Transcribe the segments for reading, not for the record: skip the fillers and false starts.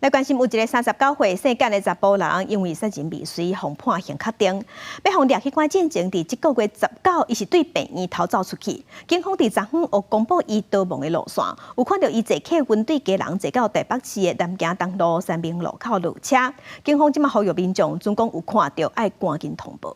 來關心有一个39歲姓簡的查埔人，因為殺人未遂，予判刑確定，欲予掠去關進前，佇這個月19，伊是對病院逃走出去。警方佇昨昏有公布伊逃亡的路線，有看著伊坐客運對基隆坐到台北市的南京東路三民路口落車。警方這馬呼籲民眾，準講有看著，愛趕緊通報。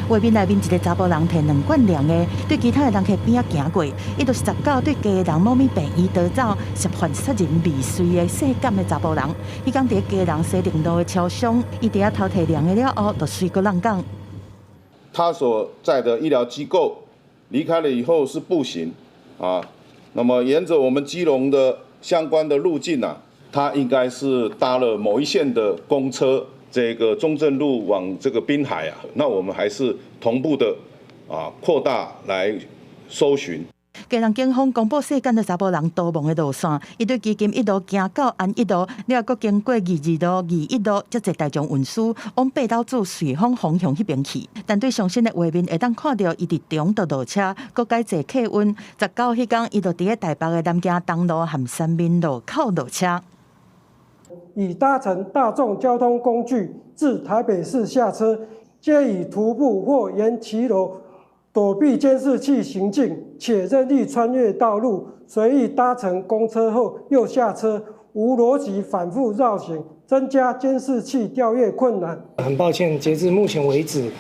畫面內面一个查埔人提兩罐涼的，對其他的人客邊仔行過，伊就是19對基隆某物病院逃走、涉犯殺人未遂的姓簡的查埔人。彼工佇基隆西寧路的超商，伊佇遐偷提涼的了後，就隨閣挵港。他所在的醫療機構離開了以後是步行啊，那麼沿着我們基隆的相關的路徑啊，他應該是搭了某一線的公車。這個中正路往這個濱海啊，那我們還是同步的啊擴大來搜尋。基隆警方公布姓簡的查埔人逃亡的路線，伊對旗津一路行到安一路，了後閣經過22路、21路，才坐大眾運輸往八斗子瑞豐方向彼邊去。但對上新的畫面會當看著伊佇中途落車，閣改坐客運。19彼工，伊就佇咧台北的南京東路和三民路口落車。已搭乘大眾交通工具至台北市下車，皆以徒步或沿騎樓躲避監視器行徑，且任意穿越道路，隨意搭乘公車後又下車，無邏輯反覆繞行，增加監視器調閱困難。很抱歉，截至目前為止，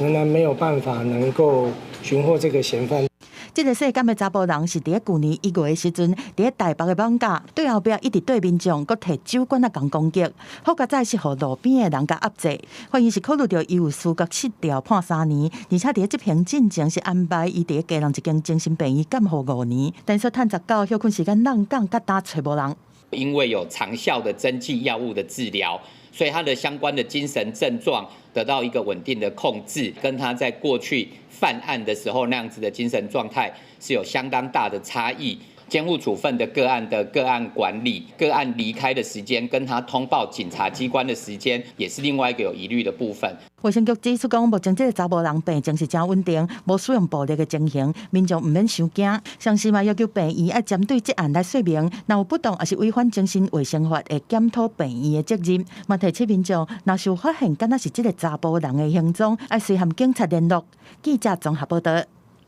仍然沒有辦法能夠尋獲這個嫌犯。這个姓簡的查埔人是佇咧舊年1月的時陣，佇咧台北的艋舺對後壁一直對民眾，閣提酒罐仔共攻擊，好佳哉是予路邊的人共壓制。法院是考慮著伊有思覺失調判3年，而且佇咧執行進前是安排伊佇咧基隆一間精神病院監護5年。但是趁19歇睏時間挵港佮今揣無人。因為有長效的針劑藥物的治療，所以他的相關的精神症狀得到一個穩定的控制，跟他在過去犯案的時候那樣子的精神狀態是有相當大的差異。監護處分的個案的個案管理，個案離開的時間跟他通報警察機關的時間，也是另外一個有疑慮的部分。衛生局指出講，目前這个查埔人病情是誠穩定，無使用暴力的情形，民眾毋免傷驚。同時嘛，要求病院愛針對這案來說明，若有不當抑是違反精神衛生法，會檢討病院的責任。嘛提醒民眾，若是有發現敢若是這个查埔人的行蹤，愛隨函警察聯絡。記者綜合報道。